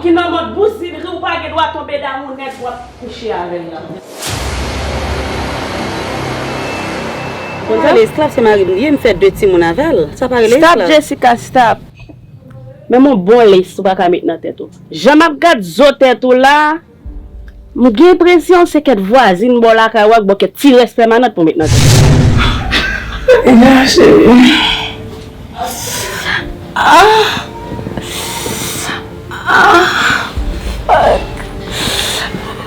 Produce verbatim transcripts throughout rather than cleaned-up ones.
Ki nan mòd bouzinri, ou pa gen dwa tonbe damou nèg w ap kouche avè l lan. Ou konn sa, esklav se mari m li ye, m fè de timoun avè l. Sa pa rele esklav. Stop, Jessica, stop. Menm yon bon lès ou pa ka met nan tèt ou. Jan m ap gad zo tèt ou la, m gen enpresyon se kèk vwazin bò lakay ou ak bò kèk ti rès pèmanant pou met nan tèt ou. Ena, cheri. Ah. Ah. Fuck.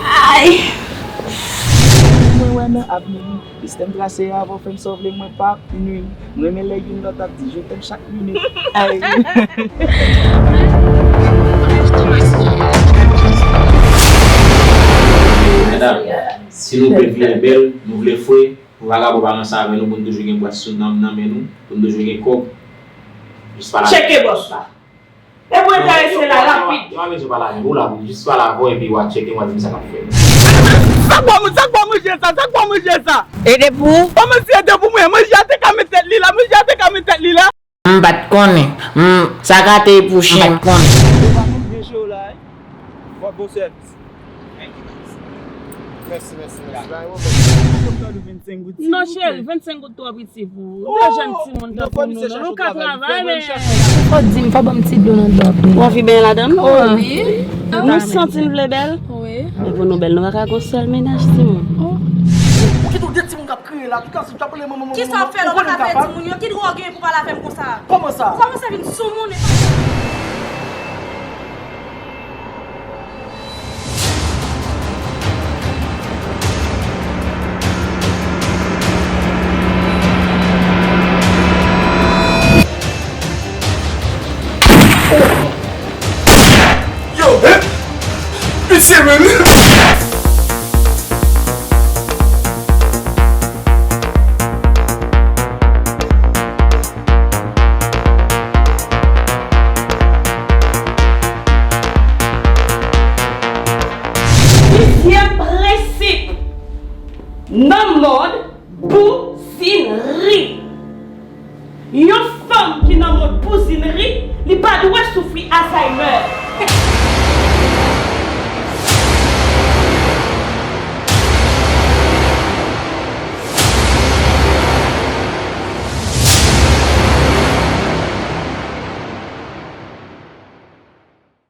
Ay. Mwen wè nan avni. Listè m trase a, avan w fè m sa w vle, mwen p ap nwi. M renmen lè youn lòt ap di je t'aime chak minit. Ay. Medam, si nou vle, vle bèl, nou vle fre, pou vagabon pa ranse avè nou, pou n toujou gen bwat sou nan, nan men nou, pou n toujou gen kòb, jis pa la. Tcheke bòs la. E pou enterese la rapid. Yo, yo, yo, pa la, ou la, ou jis pale avè w epi w a tcheke m, w a di m sa k ap fèt. Sa k ba w, sa k ba w manje sa, sa k ba w manje sa? E de pou? Kòman si e de pou mwen? Manje a te ka met tèt li la, manje a te ka met tèt li la. M pa t konnen. M, sa ka te pou chen. M pa t konnen. Yo pa konn vye cho la, wi. W ap bon sèvis. Mèsi, mèsi, mèsi. Bagay yo bon. Non, cheri, vennsenk goud twò piti pou ou. De jèn timoun tankou nou, non, nou ka travay, men. Fò di m, fò ban m ti dlo nan dlo ap. Ou anvi benyen ladan l? Wi. Nou santi n vle bèl? Wi. Men pou nou bèl, nou pa ka gon sèl mennaj, timoun. Ou kite w de timoun k ap kriye la, tout la, si w t ap rele manman, manman, manman, ou konnen m kapab. Kisa w fè la, ou pa ka fè timoun yo? Ki dwa w genyen pou pale avè m konsa? Kòman sa? Ou kòmanse vin soumoun, e pa Yo, eh! Pitye, man! Sizyèm prensip nan mòd bouzinri. Yon fanm ki nan mòd bouzinri, li pa dwe soufri Alzheimer.